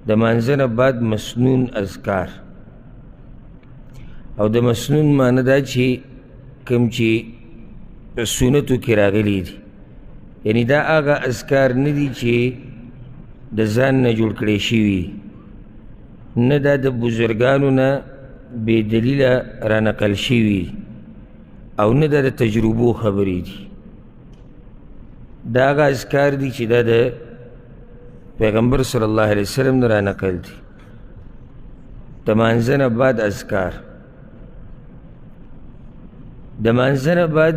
د مانځه نه بعد مسنون اذکار. او د مسنون معنی دا چې کوم چې سنتو کې راغلي دي، یعنی دا هغه اذکار نه دي چې د ځان نه جوړ کړی شوي، نه دا د بزرګانو نه بې دلیله را نقل شوي، او نه دا د تجربو خبرې دي. دا هغه اذکار دي چې دا د پیغمبر صلی الله علیه وسلم نه را نقل دي. د مانځه نه بعد اذکار، د مانځه نه بعد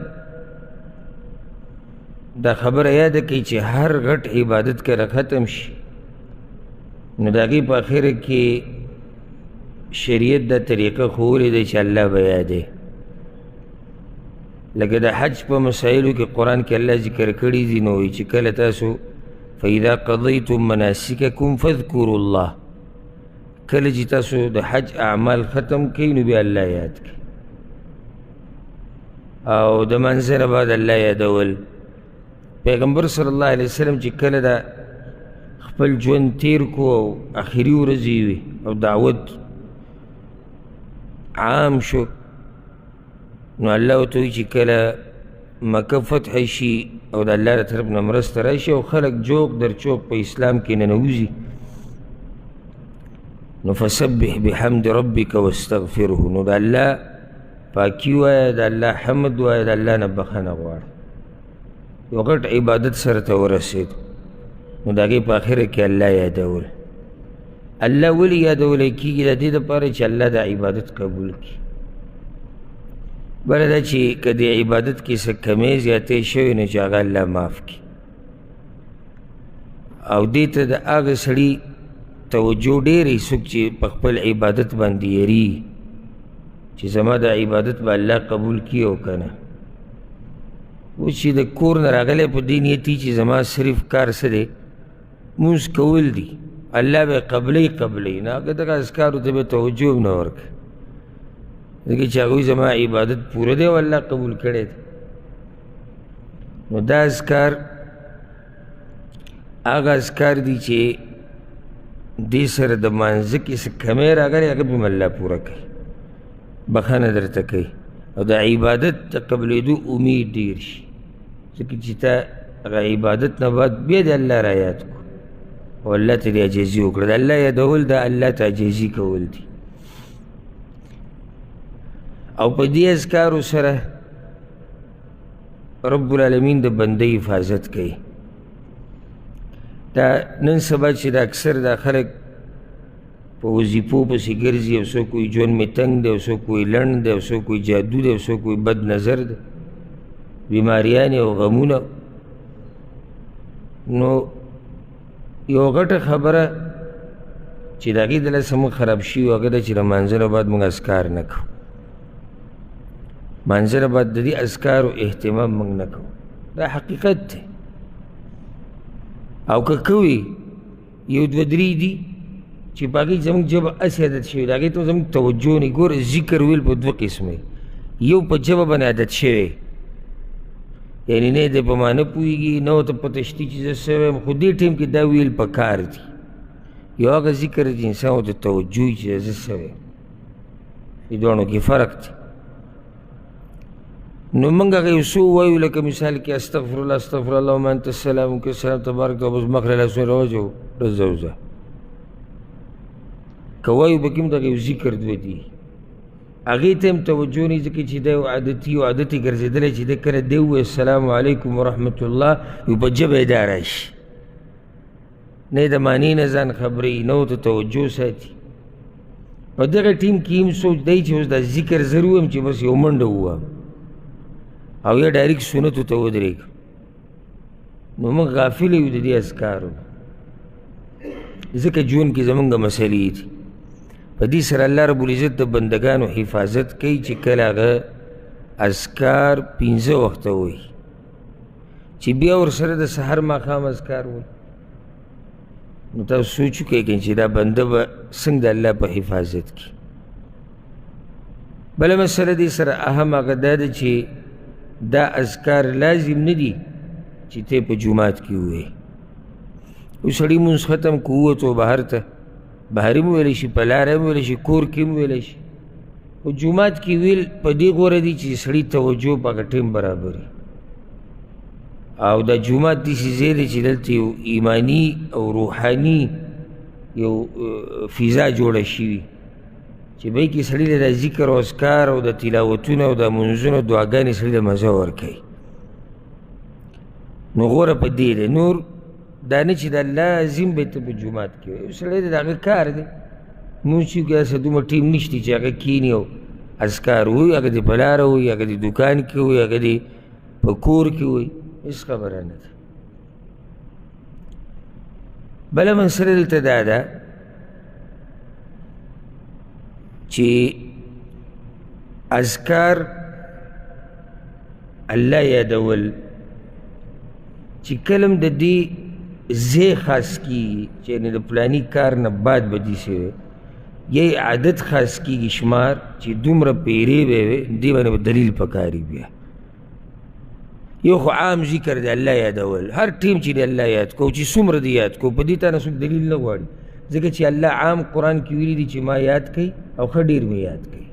دا خبره یاده کړئ چې هر غټ عبادت کله ختم شي نو د هغې په اخره کې شریعت دا طریقه ښوولې ده چې الله به یادوي. لکه د حج په مسایلو کې قرآن کې الله ذکر کړي دي، نو وایي چې کله تاسو فاذا قضیتم مناسککم فاذکروا الله، کله چې تاسو د حج اعمال ختم کړئ نو بیا الله یاد کړئ. او د منځه نه بعد الله یادول. پیغمبر صلی الله علیه وسلم چې کله د خپل ژوند تیر کو او اخري ورځې وي او دعوت عام شو، نو الله ورته وایي چې کله مکه فتح شي او د الله له طرف نه مرسته راشي او خلک جوق در چوق په اسلام کې ننوځي، نو فسبح بحمد ربک واستغفره، نو د الله پاکي وایه، د الله حمد وایه، د الله نه بخښنه غواړه. یو غټ عبادت سره ته ورسېد، نو د هغې په اخره کې الله یادول. الله ولې یادولی کېږي؟ د دې دپاره چې الله د عبادت قبول کړي. بله دا چې که د عبادت کې څه کمی زیاتی شوی نو چې هغه الله معاف کړي. او دې ته د هغه سړي توجه ډېرې څوک چې په خپل عبادت باندې یري چې زما د عبادت به الله قبول کړي او که نه. اوس چې د کور نه راغلی په دې نیت چې زما صرف کار څه دی، مونځ کول دي، الله به قبلوي قبلوي، نو هغه دغه اذکارو ته به توجه هم نه ورکوي، ځکه چې هغوی زما عبادت پوره دی او الله قبول کړی دی. نو دا اذکار هغه اذکار دي چې دې سره د مانځه کې څه کمی راغلی هغه به هم الله پوره کوي، بخښنه درته کوي، او د عبادت د قبلېدو امید ډېر شي، ځکه چې تا هغه عبادت نه بعد بیا د الله را یاد کړو او الله ته دې عاجزي وکړه. د الله یادول د الله ته عاجزي کول دي. او په دې اذکارو سره رب العالمین د بنده حفاظت کوي. دا نن سبا چې د اکثر دا خلک په وظیفو پسې ګرځي، او څوک وایي ژوند مې تنګ دی، او څوک وایي لنډ دی، او څوک وایي جادو دی، او څوک وایي بد نظر دی، بیماریانې او غمونه، نو یو غټه خبره چې د هغې د لاسه موږ خراب شوي یو، هغه ده چې د مانځه نه بعد موږ اذکار نه کوو. مانځه نه بعد د دې اذکارو اهتمام موږ نه کوو، دا حقیقت دی. او که کوي یو دوه درې دي چې په هغې زموږ ژبه هسې عادت شوې ده، هغې ته زموږ توجه نه. ګوره ذکر ویل په دوه قسمه، یو په ژبه باندې عادت شوی، یعنې نه دی په معنی پوهېږي، نه ورته پته شته چې زه څه وایم، خو دې ټایم کې دا ویل په کار دي. یو هغه ذکر چې انسان ورته توجه وي چې زه څه وایم، دې دواړو کې فرق دی. نو موږ هغه یو څه ووایو، لکه مثال کې استغفر الله استغفر الله وما انت السلام وک السلام تبارک او بس مخ له لاسونو راوځو بس وځه، که وایو به کې هم دغه یو ذکر دوه دي، هغې ته هم توجه نه، ځکه چې دا یو عادتي یو عادت یې ګرځېدلی چې دی کله دی ووایي السلام علیکم ورحمت الله یو په ژبه یې دا راشي، نه یې د معنی نه ځان خبروي، نه ورته توجه ساتي. په دغه ټیم کې هم سوچ دی چې اوس دا ذکر زر ووایم چې بس یو منډه ووهم او یا ډایرک سنتو ته ودرېږم، نو موږ غافل یو د دې اذکارو، ځکه ژوند کې زموږ مسلې دي. په دې سره الله رب العزت د بندګانو حفاظت کوي چې کله هغه اذکار پنځه وخته وایي، چې بیا ورسره د سحر ماښام اذکار وایي، نو تاسو سوچ وکړئ چې دا بنده به څنګه د الله په حفاظت کې. بله مسله دې سره اهم هغه دا ده چې دا اذکار لازم نه دي چې ته په جومات کې ووایې. اوس سړي مونځ ختم کړو، ووتو بهر ته، بهر هم ویلی شي، په لاره هم ویلی شي، کور کې هم ویلی شي. خو جومات کې ویل په دې غوره دي چې سړي توجه په هغه ټایم برابر وي. او دا جومات داسې ځای دی چې دلته یو ایماني او روحاني یو فضا جوړه شوي چې به کې سړي له دا ذکر او اذکار او د تلاوتونه او د لمونځونو دعاګانې سړي له مزه ورکوي. نو غوره په دې دی. نور دا نه چې دا لازم به ته په جومات کې وي، یو سړی دی د هغه کار دی، مونځ چې وکړي داسې دومره ټیم نشته چې هغه کښېني او اذکار ووایي، هغه دې په لاره ووایي، هغه دې دوکان کې ووایي، هغه دې په کور کې ووایي، هېڅ خبره نه ده. بله مسله دلته دا ده چې اذکار الله یادول چې کله هم د دې ځای خاص کېږي چې یعنې د فلاني کار نه بعد به داسې وي، یا یې عادت خاص کېږي شمار چې دومره پیرې به وي، دې باندې به دلیل پکار وي. بیا یو خو عام ذکر دی الله یادول، هر ټیم چې دی الله یاد کو چې څومره دی یاد کو، په دې تا نه څوک دلیل نه غواړي، ځکه چې الله عام قرآن کې ویلي دي چې ما یاد کوي او ښه ډېر مې یاد کوي.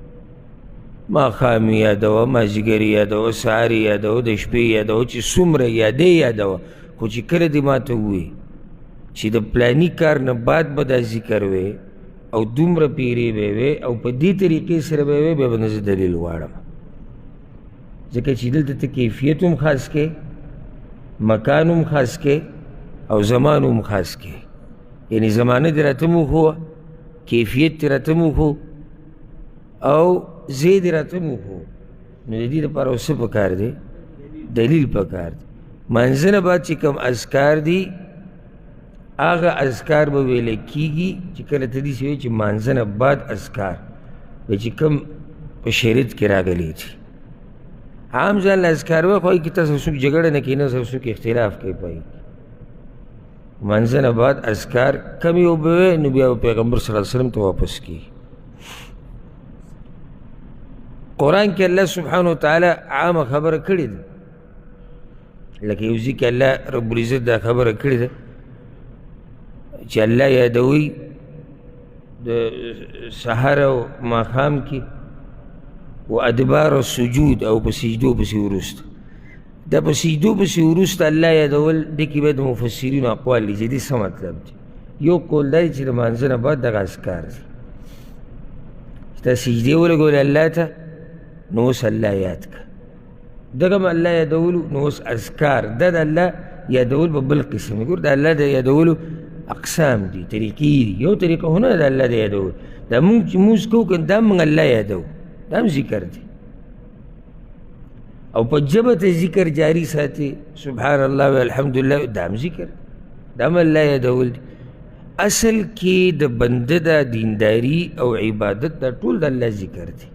ماښام مې یادوه، مازدیګر یې یادوه، سهار یې یادوه، د شپې یې یادوه، چې څومره یادې یادوه. خو چې کله دې ما ته ووایي چې د پلاني کار نه بعد به دا ذکر وی او دومره پیرې به وی او په دې طریقې سره به وی، بیا به نه زه دلیل غواړم، ځکه چې دلته ته کیفیت هم خاص کې، مکان هم خاص کې او زمان هم خاص کې. یعنې زمانه دې راته هم وښوه، کیفیت دې راته هم وښو او ځای دې راته هم وښو. نو د دې لپاره اوس څه پکار دی؟ دلیل پکار دی. مانځه نه بعد چې کوم اذکار دي هغه اذکار به ویل کېږي چې کله ته داسې وایې چې مانځه نه بعد اذکار به چې کوم په شریعت کې راغلي دي. عام ځان له اذکار وایي، خو هغې کې تاسو څوک جګړه نه کوي، نه سره څوک اختلاف کوي. په هغې کې مانځه نه بعد اذکار کم یو به وایې، نو بیا به پیغمبر صلی الله علیه وسلم ته واپس کېږي. قرآن کې الله سبحانه وتعالی عامه خبره کړې ده، لکه یو ځای کې الله رب العزت دا خبره کړې ده چې الله یادوي د سهار او ماښام کې و ادبار السجود او په سجدو پسې وروسته. دا په سجدو پسې وروسته الله یادول، دې کې باید مفسرینو اقوال دي چې دې څه مطلب دی. یو قول دا دی چې د لمانځه نه بعد دغه اذکار دي چې تا سجدې ولګولې الله ته، نو اوس الله یاد کړه. دغه هم الله یادولو، نو اوس اذکار دا د الله یادول په بل قسم دی. ګور د الله د یادولو اقسام دي، طریقې دي. یو طریقه خو نه ده د الله د یادولو، دا مونږ چې لمونځ کوو که دا مونږ الله یادوو، دا هم ذکر دی. او په ژبه ته ذکر جاري ساتي، سبحان الله والحمدلله، دا هم ذکر، دا هم الله یادول دي. اصل کې د بنده د دینداری او عبادت دا ټول د الله ذکر دی،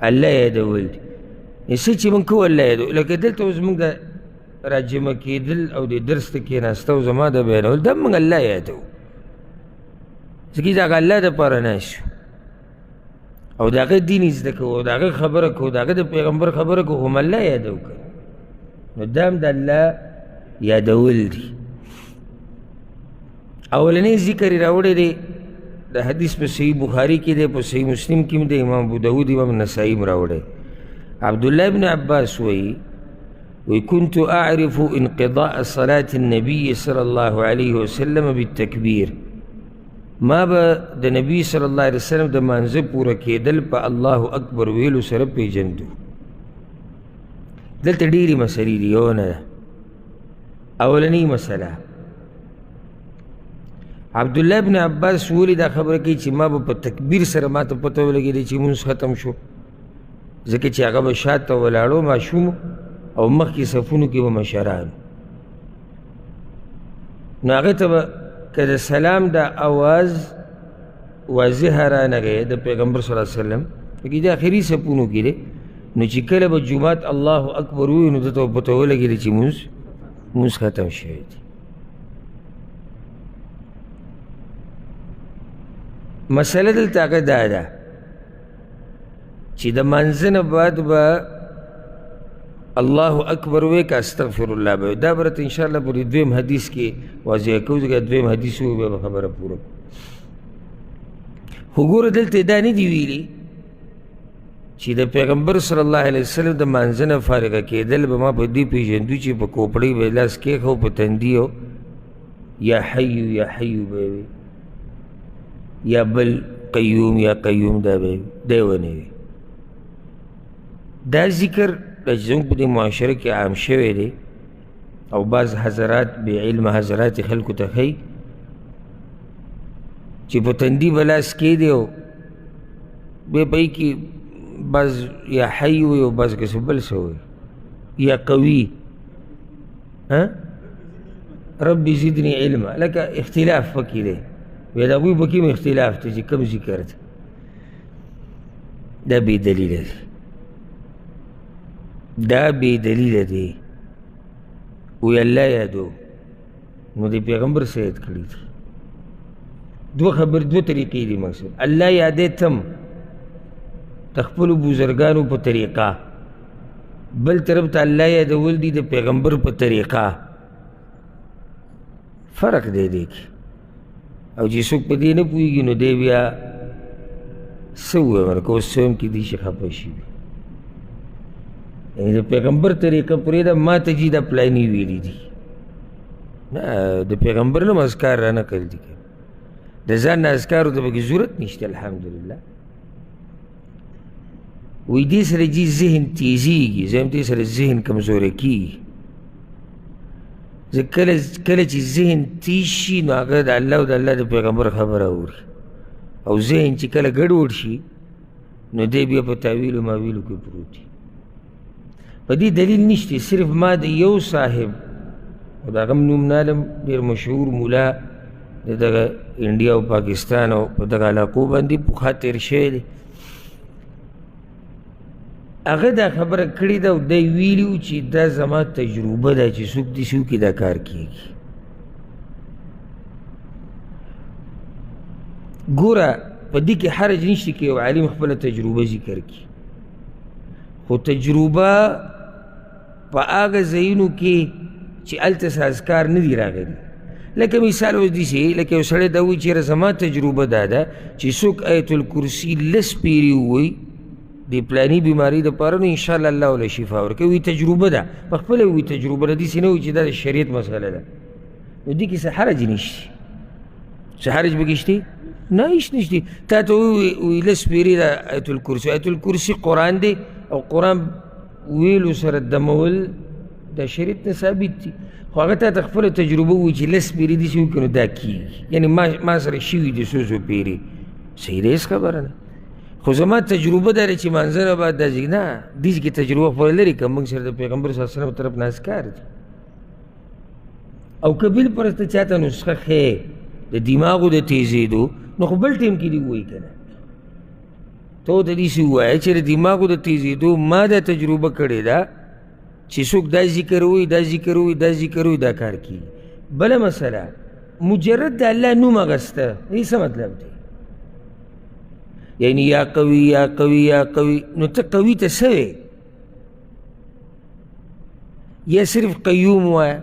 الله یادول دي. څه چې موږ کوو الله یادو. لکه دلته اوس موږ د راجمع کېدل او د درس ته کېناسته او زما د بیانول، دا موږ الله یادو، ځکه چې د هغه الله دپاره ناست یو او د هغه دین زده کوو، د هغه خبره کوو، د هغه د پیغمبر خبره کوو، هم الله یادو کوو. نو دا هم د الله یادول دي. اولنی ذکر یې راوړی دی، د حدیث په صحیح بخاري کې دی، په صحیح مسلم کې هم دی، امام ابو داود امام نسائی هم راوړی. عبدالله ابن عباس وایي، وی كنت أعرف انقضاء صلاة النبي صلى الله عليه وسلم بالتكبير. ما به د نبی صلی الله علیه وسلم د مانځه پوره کېدل په الله اکبر ویلو سره پېژندو. دلته ډېرې مسلې دي، یو نه ده. اولنۍ مسله، عبدالله ابن عباس ولې دا خبره کوي چې ما به په تکبیر سره ما ته پته ولګېده چې لمونځ ختم شو؟ ځکه چې هغه به شاته ولاړو ماشوم او مخکې صفونو کې به مشران، نو هغه ته به که د سلام دا اواز واضح رانغی د پیغمبر صلی الله علیه وسلم، پکې د آخري صفونو کې دی، نو چې کله به جومات الله اکبر ووایي نو ده ته به پته ولګېده چې لمونځ ختم شوی دی. مسله دلته هغه دا ده چې د مانځه نه بعد به الله اکبر وایي که استغفر الله به وایي. دا به راته انشاءالله په دې دویم حدیث کې واضح کوو، ځکه دویم حدیث وایي بیا به خبره پوره کړو. خو ګوره دلته دا نه دي ویلي چې د پیغمبر صلی الله علیه وسلم د مانځه نه فارغه کېدل به ما په دې پېژندو چې په کوپړۍ به یې لاس کېښو په تندي او یا حی یا حی به وي، یا بل قیوم یا قیوم دا به وي، دی ونه وي. دا ذکر دا چې زموږ په دې معاشره کې عام شوی دی او بعض حضرات بې علمه حضرات یې خلکو ته ښیي چې په تندي به لاس کېږدي او بیا په کې بعض یا حی وي او بعض که څه بل څه وي یا قوي، رب زدني علما، لکه اختلاف پکې دی. بیا د هغوی پکې هم اختلاف دی چې کوم ذکر دی. دا بې دلیله دی، دا بې دلیله دی. وی الله یادو نو د پیغمبر څه یاد کړي دي. دوه خبرې دوه طریقې دي. مقصد الله یادې تم د خپلو بزرګانو په طریقه، بل طرف ته الله یادول دي د پیغمبر په طریقه. فرق دی دې کې. او چې څوک په دې نه پوهېږي نو دی بیا څه ووایم، ورکه اوس څه هم کېدای شي خفه شي. یعنې د پیغمبر طریقه پرېږده، ما ته جي دا پلاني ویلي دي، نه د پیغمبر نه اذکار را نقل دي، د ځان نه اذکارو ته پکې ضرورت نشته. الحمدلله. وایي دې سره جي ذهن تیزېږي، زه هم دې سره ذهن کمزوری کېږي. زه کله کله چې ذهن تیز شي نو هغه د الله او د الله د پیغمبر خبره اوري، او ذهن چې کله ګډوډ شي نو دی بیا په تاویلو ماویلو کې پروت دی. په دې دلیل نشته. صرف ما د یو صاحب، او د هغه نوم نه علم، ډېر مشهور ملا د دغه انډیا او پاکستان او په دغه علاقو باندې پخوا تېر شوی دی، هغه دا خبره کړې ده او دی ویلي و چې دا زما تجربه ده چې څوک داسې وکړي دا کار کېږي. ګوره په دې کې حرج نشته که یو عالم خپله تجربه ذکر کړي، خو تجربه په هغه ځایونو کې چې هلته څه اذکار نه دي راغلي. لکه مثال اوس داسې، لکه یو سړی دا وایي چې یاره زما تجربه دا ده چې څوک آیت الکرسي لس پیرې ووایي د پلاني بیمارۍ دپاره نو انشاءالله الله وله شفا ورکوي. وایي تجربه ده، په خپله وایي تجربه ده، داسې نه وایي چې دا د شریعت مسله ده. نو دې کې څه حرج نشته. څه حرج پکې شته؟ نه، هېڅ نشته. تا ته ووایي لس پیرې د آیت الکرسي، آیت الکرسي قرآن دی او قرآن ویلو سره دمول د شریعت نه ثابت دي، خو هغه تا ته خپله تجربه ووایي چې لس پیرې داسې وکړي نو دا کېږي، یعنې ما سره شوي دي څو څو پیرې، صحیح ده، هېڅ خبره نه. خو زما تجربه دا ده چې مانځه نه بعد داسې نه، دې کې تجربه خپله لرې که موږ سره د پیغمبر صلی الله علیه وسلم طرف نه اذکار دي. او که بالفرض ته چاته نسخه ښیې د دماغو د تیزېدو نو خو بل ټایم کې دې ووایي که نه، ته ورته داسې ووایه چې د دماغو د تیزېدو ما دا تجربه کړې ده چې څوک دا ذکر وایي، دا ذکر وایي، دا ذکر وایي، دا کار کېږي. بله مسله، مجرد د الله نوم اخیسته دې څه مطلب دی؟ یعنی یا قوي یا قوي یا قوي، نو ته قوي ته څه وې؟ یا صرف قیوم وایه،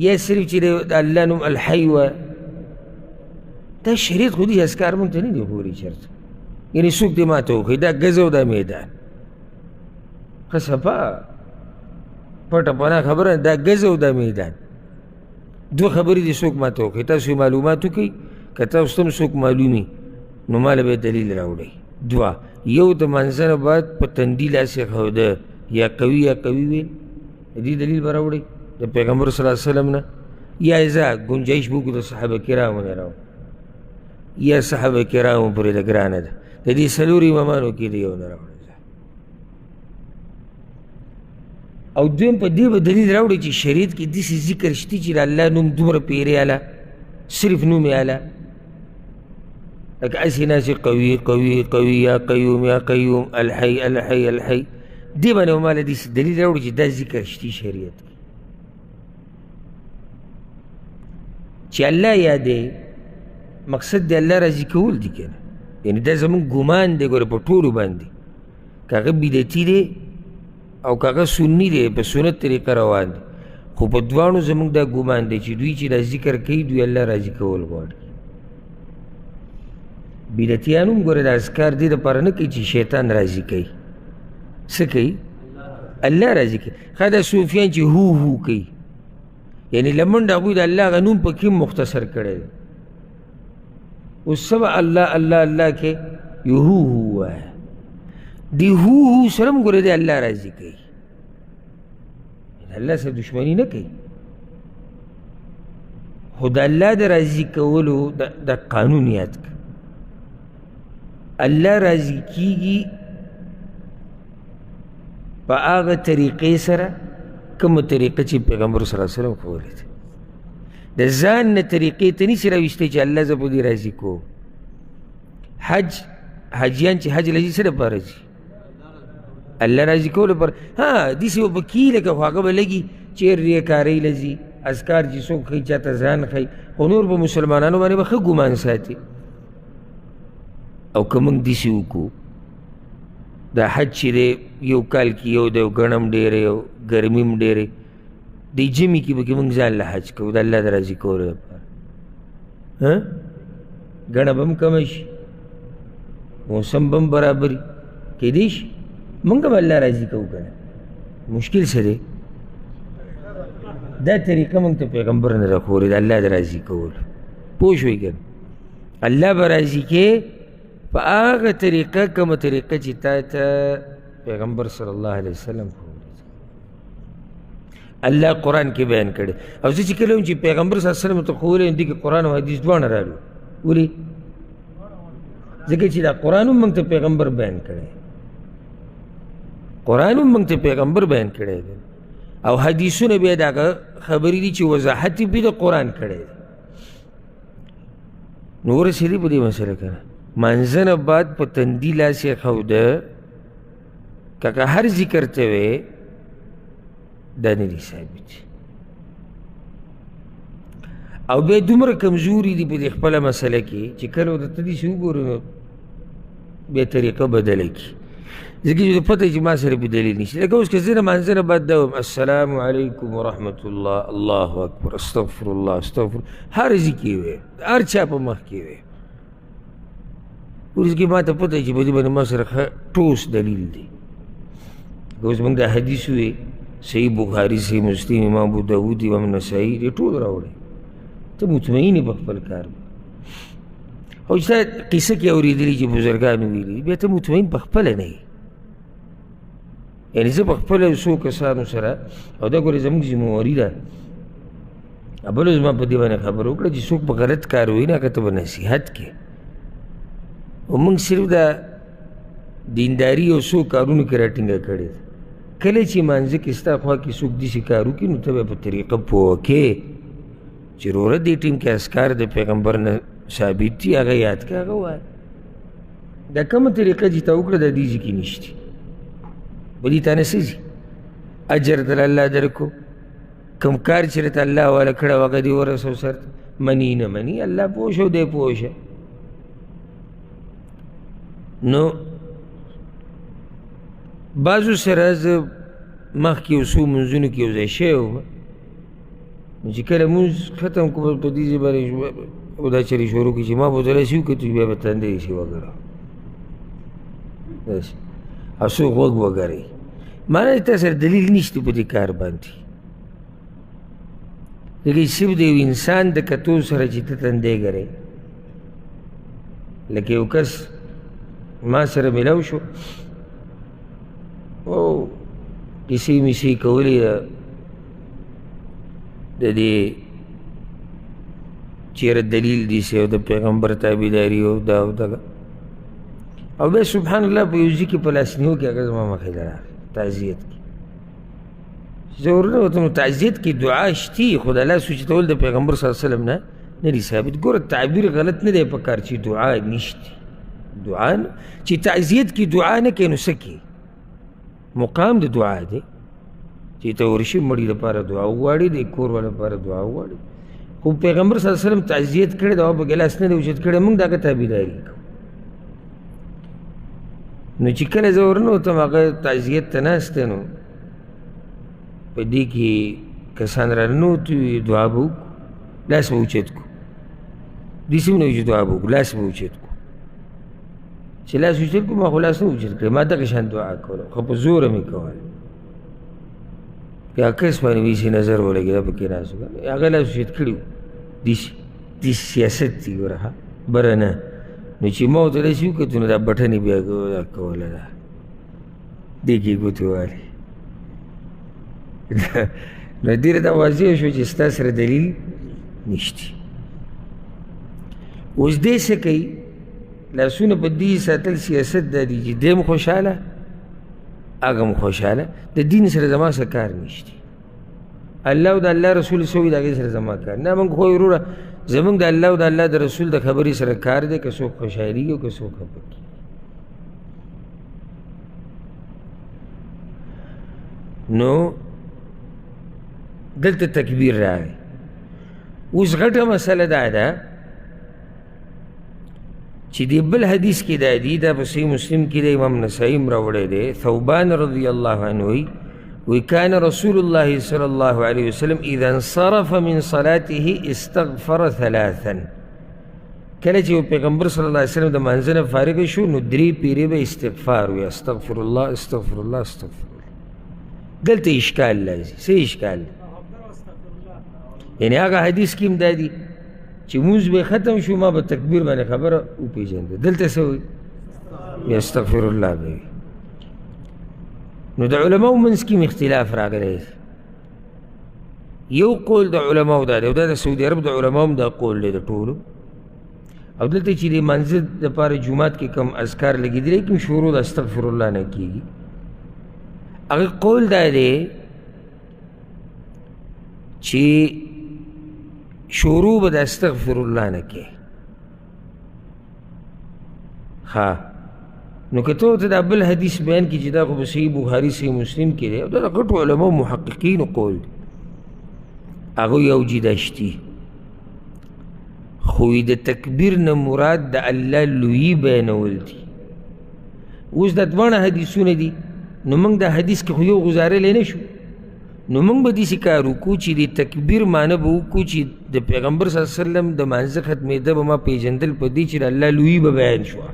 یا صرف چې د الله نوم الحی وایه. دا شریعت خو دې اذکار مونږ ته نه دي ښوولي چېرته. یعنې څوک دې ما ته وښیي دا ګز او دا میدان، ښه صفا پټه پناه خبره، دا ګز او دا میدان، دوه خبرې دې څوک ما ته وښیي. تاسو یې معلومات وکړئ، که تاسو ته هم څوک معلومي نو ما له به یې دلیل راوړئ. دوه، یو د مانځه نه بعد په تندي لاس ایښوده یا قوي یا قوي ویل، د دې دلیل به راوړئ د پیغمبر صلی الله علیه وسلم نه، یا ځه ګنجایش به وکړو د صحابه کرامو نه راوړو، یا صحابه کرامو پورې ده ګرانه ده، د دې څلور امامانو کې د یو نه راوړئ. او دویم په دې به دلیل راوړي چې شریعت کې داسې ذکر شته چې د الله نوم دومره پیرې اله، صرف نوم یې اله، لکه هسې ناسې قوي قوي قوي یا قیوم یا قیوم الحی الحی الحی، دې باندې به ماله داسې دلیل راوړي چې دا ذکر شته شریعت کې چې الله یادې، مقصد د الله راضي کول دي که نه. یعنې دا زموږ ګمان دی ګوره په ټولو باندې، که هغه بدعتي دی او که هغه سني دی، په سنت طریقه روان دی، خو په دواړو زموږ دا ګمان دی چې دوی چې دا ذکر کوي دوی الله راضي کول غواړي. بدعتیان هم ګوره دا اذکار دې دپاره نه کوي چې شیطان راضي کوي. څه کوي؟ الله راضي کوي. ښه دا صوفیان چې هو هو کوي، یعنې لمن د هغوی د الله هغه نوم پکې مختصر کړی دی. اوس څه به الله الله الله کې یو هو هو وایه، دې هو هو سره هم ګوره دی الله راضي کوي، الله سره دښمني نه کوي، خو د الله د راضي کولو د قانون یاد کړه. الله راضي کیږي په هغه طریقې سره کومه طریقه چې پیغمبر صلی الله علیه وسلم ښوولې ده. د ځان نه طریقې ته نشي راویستی چې الله زه په دې راضي کوم. حج، حاجیان چې حج له ځي څه لپاره ځي؟ الله راضي کولو لپاره. ها داسې به پکې لکه خو هغه به لګي چې ریاکارۍ له ځي، اذکار چې څوک ښیي چا ته ځان ښیي، خو نور په مسلمانانو باندې به ښه ګمان ساتي. او که موږ داسې وکړو، دا حج چې دی یو کال کې یو دی، ګڼه هم ډېره او ګرمي هم ډېره، دې ژمي کې پکې موږ ځان له حج کوو د الله د راضي کولو لپاره. ها ګڼه به هم کمه شي، موسم به هم برابر وي، کېدی شي موږ به الله راضي کوو که نه؟ مشکل څه دی؟ دا طریقه موږ ته پیغمبر نه ده ښوولې د الله د راضي کولو. پوه شوئ که نه؟ الله به راضي کې په هغه طریقه کومه طریقه چې تا ته پیغمبر صلی الله علیه وسلم ښوولې. الله قرآن کې بیان کړی. او زه چې کله وم چې پیغمبر صلی الله علیه وسلم ته ښوولی، دې کې قرآن او حدیث دواړه رالو. ولې؟ ځکه چې دا قرآن هم موږ ته پیغمبر بیان کړی، قرآن هم موږ ته پیغمبر بیان کړی دی، او حدیثونه بیا د هغه خبرې دي چې وضاحت یې پرې د قرآن کړی دی. نو ورسېدې په دې مسله که نه؟ مانځه نه بعد په تندي لاس یې ښوده، که هر ذکر ته وې دا نه دي ثابت. او بیا دومره کمزوري دي په دې خپله مسله کې چې کله ورته داسې وګورې نو بیا طریقه بدله کړي، ځکه چې پته چې ما سره په دلیل نشته. لکه اوس که زه د مانځه نه بعد دا وایم السلام علیکم ورحمة الله، الله اکبر، استغفر الله، استغفر، هر ځای کې وې، هر چا په مخ کې وې. اوس کې ما ته پته چې په دې باندې ما سره ښه ټوس دلیل دی. اوس موږ دا حدیث وې، صحیح بخاري، صحیح مسلم، امام ابو داود، امام نسائی، دې ټول راوړی، ته مطمئن یې په خپل کار. او چې تا قصه کې اورېدلي چې بزرګانو ویلي، بیا ته مطمئن په خپله نه یې. یعنې زه په خپله څو کسانو سره، او دا ګورې زموږ ذمهواري ده، بل زما په دې باندې خبره وکړه چې څوک په غلط کار وایي نه، هغه ته به نصیحت کوې. او موږ صرف دا دینداري یو څو کارونو کې راټینګه کړې ده. کله چې مانځه کې ستا خوا کې څوک داسې کار وکړي نو ته به په طریقه پوه کې چې وروره دې ټیم کې اذکار د پیغمبر نه ثابت دي، هغه یاد کړه، هغه وایه. دا کومه طریقه چې تا وکړه دا دې ځای کې نشته، په دې تا نه څه ځي، اجر در الله درکو، کوم کار چې راته الله حواله کړی هغه دې ورسو سر ته، مني نه مني الله پوه شو دی پوه شه. نو بعضو سره زه مخکې یو څو مونځونو کې یو ځای شوی وم، نو چې کله مونځ ختم کړو په دې ځای باندې او دا چلې شروع کړي چې ما به ورته داسې وکتل بیا به تندی یې وګړه داسې او څوک غوږ وګرئ، معنا چې تا سره دلیل نشته په دې کار باندې. ځکه چې صرف د یو انسان د کتو سره چې ته تندی ګرې، لکه یو کس ما سره میلاو شو او کیسې میسې کولې د دې چېرې دلیل دي سي او د پیغمبر تابعداري او دا او دغه، او بیا سبحان الله په یو ځای کې په لاسنیو کې هغه زما مخې ته راغی تعزیت کې. زه ورننوتم، تعزیت کې دعا شتي خو د لاس اوچتول د پیغمبر صلی الله علیه وسلم نه نه دي ثابت. ګوره تعبیر غلط نه دی په کار چې دعا نشتي، دعا چې تعزیت کې دعا نه کوي نو څه کوي؟ مقام د دعا دی چې ته ورشي مړي لپاره دعا وغواړي، د کور والا لپاره دعا وغواړي. خو پیغمبر صلی الله علیه وسلم تعزیت کړی دی، هغه په ګلاس نه دی اوچت کړی، موږ د هغه تابعداري کوو. نو چې کله زه ورنوتم هغه تعزیت ته ناست دی، نو په دې کې کسان راننوتي وي، دعا به وکړو، لاس به اوچت کړو، داسې هم نه وي چې دعا به وکړو، لاس به اوچت کړو. چې لاس اوچت کړو، ما خو لاس نه اوچت کړی، ما دغه شان دعا کوله، خو په زوره مې کوله. یا کس باندې مې هسې نظر ولګېده، پکې ناست و، هغه لاس اوچت کړي وو. داسې داسې سیاست دی ګوره، ښه بره نه. نو چې ما ورته داسې وکتل، نو دا بټن یې بیا دا کوله، دا دې کې یې ګوتې والې. نو ډېره دا واضح شوه چې ستا سره دلیل نشته. اوس دی څه کوي؟ لاسونه په دې ساتل سیاست دا دی چې دی هم خوشحاله، هغه هم خوشحاله، د دین سره زما څه کار نشته. الله او د الله رسول څه وایي د هغې سره زما کار نه. موږ خو وروره زموږ د الله او د الله د رسول د خبرې سره کار دی، که څوک خوشحالېږي او که څوک خفه کېږي. نو دلته تکبیر راغی. اوس غټه مسله دا ده چې دی بل حدیث کې دا دی، دا په صحیح مسلم کې دی، امام نسائی هم راوړی دی. ثوبان رضی الله عنه وایي، وی کان رسول الله صلی الله علیه وسلم اذا انصرف من صلاته استغفر ثلاثا. کله چې پیغمبر صلی الله علیه وسلم د مانځه نه فارغ شو، نو درې پیرې به استغفار وي، استغفر الله استغفر الله استغفر الله. دلته اشکال راځي. څه اشکال؟ یعنې هغه حدیث کې هم دا دي چې مونځ به ختم شو، ما به تکبیر باندې خبره وپېژنده. دلته څه وایي؟ استغفر الله به وي. نو د علماو منځ کې هم اختلاف راغلی دی. یو قول د علماو دا دی، او دا د سعودي عرب د علماو هم دا قول دی د ټولو. او دلته چې د لمانځه دپاره جومات کې کوم اذکار لګېدلی، کوم شروع د استغفر الله نه کېږي، هغه قول دا دی چې شروع به د استغفر الله نه کې. ښه، نو که ته ورته دا بل حدیث بیان کړي چې دا خو په صحیح بخاري صحیح مسلم کې دی، او دا د غټو علماو محققینو قول دی، هغه یو جدا شتي. خو د تکبیر نه مراد د الله لویي بیانول دي. اوس دا دواړه حدیثونه دي، نو موږ دا حدیث کې خو یو ګزارلی نه شو. نو موږ به داسې کار وکړو چې د تکبیر معنی به وکړو چې د پیغمبر صلی الله علیه وسلم د مانځه ختمېده به ما پېژندل په دې چې د الله لویي به بیان شوه.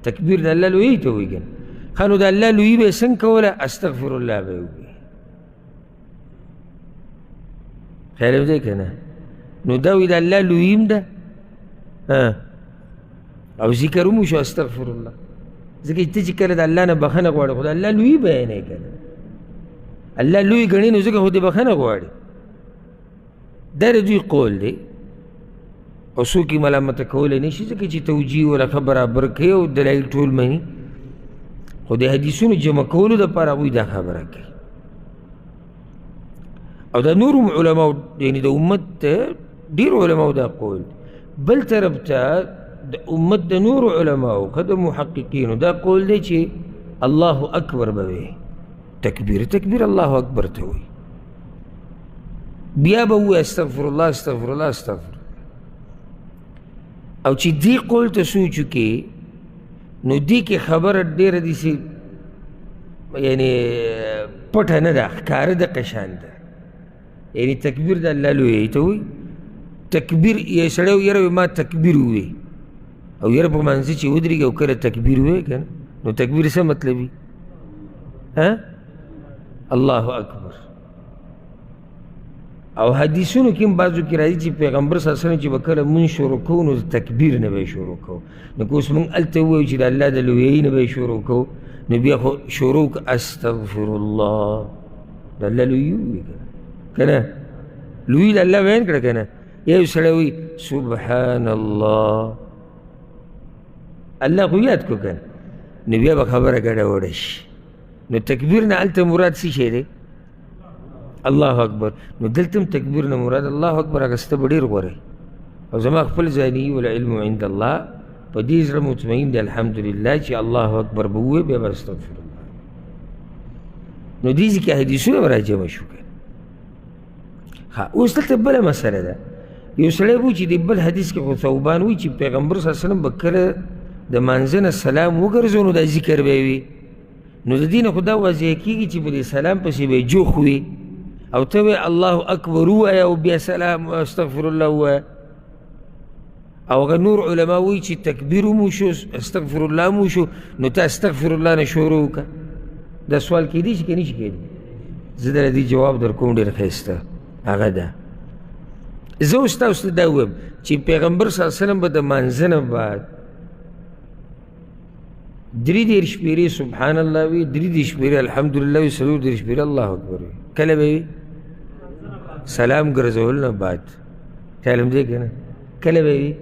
تکبیر د الله لویي ته وایي که نه. ښه، نو د الله لویي به یې څنګه کوله؟ استغفر الله به یې ووایي. خیال مې دی که نه؟ نو دا وایي د الله لویي هم ده او ذکر هم وشو استغفر الله. ځکه چې ته چې کله د الله نه بخښنه غواړې، خو د الله لویي بیانوې که نه، الله لوی ګڼې، نو ځکه خو دې بخښنه غواړي. دا د دوی قول دی، او څوک یې ملامته کولی نه شي، ځکه چې توجیه وله ښه برابر کوي او دلایل ټول مني. خو د حدیثونو جمع کولو دپاره هغوی دا خبره کوي. او دا نور هم علماو، یعنې د امت ډېر علماو دا قول. بل طرف ته د امت د نورو علماو، ښه د محققینو دا قول دی چې الله اکبر به وي، تکبیر تکبیر الله اکبر ته وایي، بیا به ووایي استغفر الله استغفر الله استغفر. او چې دې قول ته سوچ وکړي، نو دې کې خبره ډېره داسې یعنې پټه نه ده، ښکاره ده قشان ده. یعنې تکبیر د الله لویي ته وایي. تکبیر یې سړی وایي، یاره ما تکبیر ووایي، او یاره په مانځه چې ودرېږي او کله تکبیر ووایي که نه، نو تکبیر څه مطلب وي؟ الله اکبر. او حدیثونو کې هم بعضو کې راځي چې پیغمبر صلی الله علیه وسلم چې به کله مونځ شروع کوو، نو د تکبیر نه به یې شروع کوو. نو که اوس مونږ هلته ووایو چې د الله د لویۍ نه به یې شروع کوو، نو بیا خو شروع که استغفر الله، د الله لویي ووایي که نه، لویي د الله بیان کړه که نه. یو سړی وایي سبحان الله، الله خو یاد کړو که نه، نو بیا به خبره ګډه وډه شي. نو تکبیر نه هلته مراد څه شی دی؟ الله اکبر. نو دلته هم تکبیر نه مراد الله اکبر اخیسته به ډېر غوره. او زما خپل ځاني والعلم عند الله په دې زړه مطمئن دی الحمدلله چې الله اکبر به ووایي، بیا به استغفر الله. نو دې ځای کې حدیثونه به راجمع شو که ښه. اوس دلته بله مسله ده. یو سړی وو چې د بل حدیث کې خو ثوبان وایي چې پیغمبر صلی الله علیه وسلم به کله د مانځه نه سلام وګرځو، نو دا ذکر به وي. نو د دې نه خو دا واضح کېږي چې په دې سلام پسې به یې جوخ وي، او ته وایې الله اکبر ووایه او بیا سلام استغفر الله ووایه. او هغه نور علما وایي چې تکبیر هم وشو، استغفر الله هم وشو، نو ته استغفر الله نه شروع وکړه. دا سوال کېدی شي که نه شي کېدی؟ زه درله دې جواب در کوم ډېر ښایسته. هغه ده، زه اوس تاسو ته دا ووایم چې پیغمبر صلی الله علیه وسلم به د مانځه نه بعد 33 پیرې سبحان الله وي، 33 پیرې الحمدلله وي، 34 پیرې الله اکبر وي. کله به وي؟ سلام ګرځول نه بعد. خیال هم دی که نه؟ کله به وي؟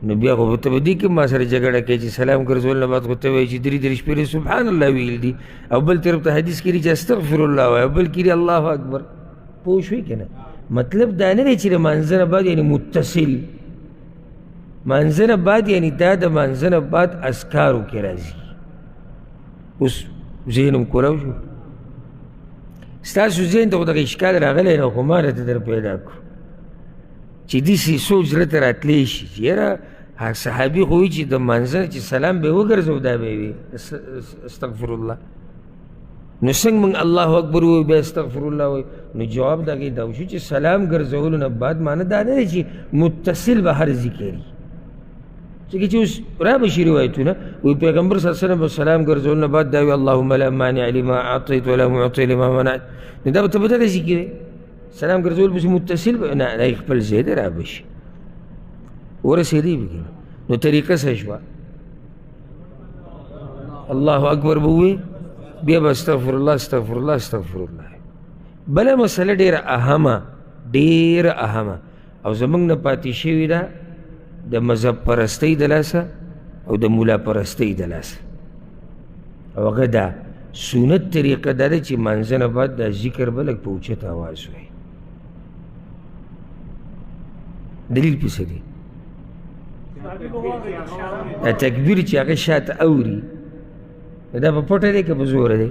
نو بیا خو ته به دې کې ما سره جګړه کوې چې سلام ګرځول نه بعد خو ته وایې چې 33 پیرې سبحان الله ویل دي، او بل طرف ته حدیث کې دي چې استغفر الله وایي، او بل کې دي الله اکبر. پوه شوې که نه؟ مطلب دا نه دی چې د مانځه نه بعد یعنې متصل مانځه نه بعد، یعنې دا د مانځه نه بعد اذکارو کې راځي. اوس ذهن هم کولاو شو، ستاسو ذهن ته خو دغه اشکال راغلی نه، خو ما راته در پیدا کړو چې داسې سوچ زړه ته راتلی شي چې یاره صحابي خو وایي چې د مانځه چې سلام به یې وګرځوو دا به یې وي استغفر الله، نو څنګه موږ الله اکبر ووایو بیا استغفر الله وایو؟ نو جواب د هغې دا وشو چې سلام ګرځولو نه بعد معنی دا نه دی چې متصل به هر ذکر وي، ځکه چې اوس را به شي روایتونه وایي پیغمبر صلی الله علیه وسلم به سلام ګرځولو نه بعد دا وایي اللهم لا مانع لما اعطیت ولا معطي لما منعت، نو دا به ته په دغه ذکر وي. سلام ګرځول پسې متصل به نه، دا یې خپل ځای دی را به شي. ورسېدی به که نه؟ نو طریقه څه شوه؟ الله اکبر به ووایي، بیا به استغفر الله استغفر الله استغفر الله. بله مسله ډېره اهمه، ډېره اهمه او زموږ نه پاتې شوې ده د مذهب پرستۍ د لاسه او د مولا پرستۍ د لاسه، او هغه دا سنت طریقه دا ده چې مانځه نه بعد دا ذکر به لږ په اوچت اواز وایي. دلیل پې څه دی؟ دا تکبیر چې هغه شاته اوري دا په پټه دی که په زوره دی؟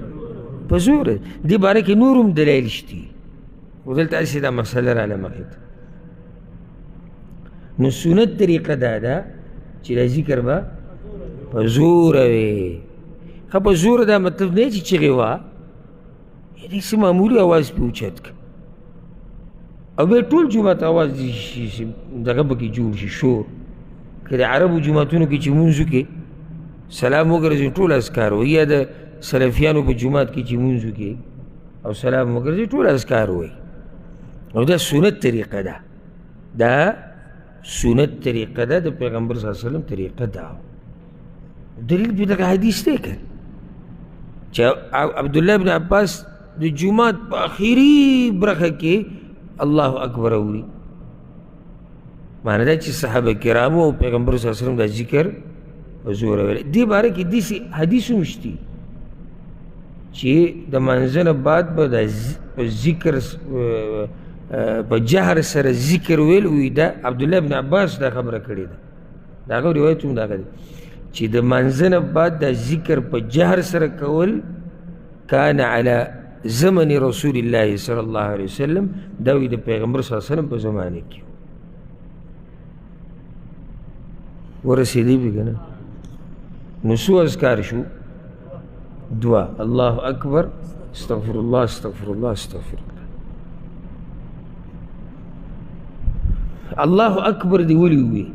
په زوره دی. دې باره کې نور هم دلایل شتي، خو دلته هسې دا مسله راله مخې ته. نو سنت طریقه دا ده چې دا ذکر به په زوره وي. ښه په زوره دا مطلب نه چې چیغې وه، یعنې څه معمولي اواز پې اوچت کړه او بیا ټول جومات اواز دغه پکې جوړ شي شور. که د عربو جوماتونو کې چې لمونځ وکړي سلام وګرځي ټول اذکار وایي، یا د سلفیانو په جومات کې چې لمونځ وکړي او سلام وګرځي ټول اذکار وایي. او دا سنت طریقه ده، دا سنت طریقه ده، د پیغمبر صلی الله علیه وسلم طریقه ده. دلیل په دغه حدیث دی که چې عبدالله بن عباس د جومات په اخري برخه کې الله اکبر اوري. معنی دا چې صحابه کرامو او پیغمبر صلی الله علیه وسلم دا ذکر په زوره ویلی. دې باره کې داسې حدیث هم شتي چې د مانځه نه بعد به د ذکر په جهر سره ذکر ویل وي. دا عبدالله بن عباس دا خبره کړې ده، د هغه روایت هم دغه دی چې د مانځه نه بعد دا ذکر په جهر سره کول کان علی زمن رسول الله صلی الله علیه وسلم، دا وی د پیغمبر صلی الله علیه وسلم په زمانه کې. ورسېدی به که نه؟ نو څو اذکار شو؟ دوه، الله اکبر، استغفر الله استغفر الله استغفر الله. الله اکبر دی ولې ووایي؟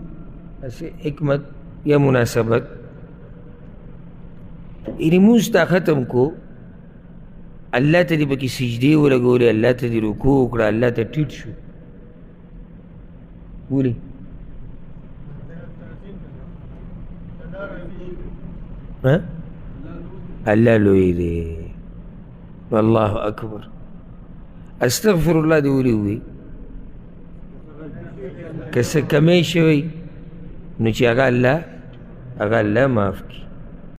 هسې حکمت یا مناسبت، یعنې مونځ تا ختم کو، الله ته دې پکې سجدې ولګولې، الله ته دې رکوع وکړه، الله ته ټیټ شو. ولې؟ الله لوی دی، الله اکبر. استغفر الله دې ولې ووایي؟ که څه کمی شوی نو چې هغه الله، هغه الله معاف کړي.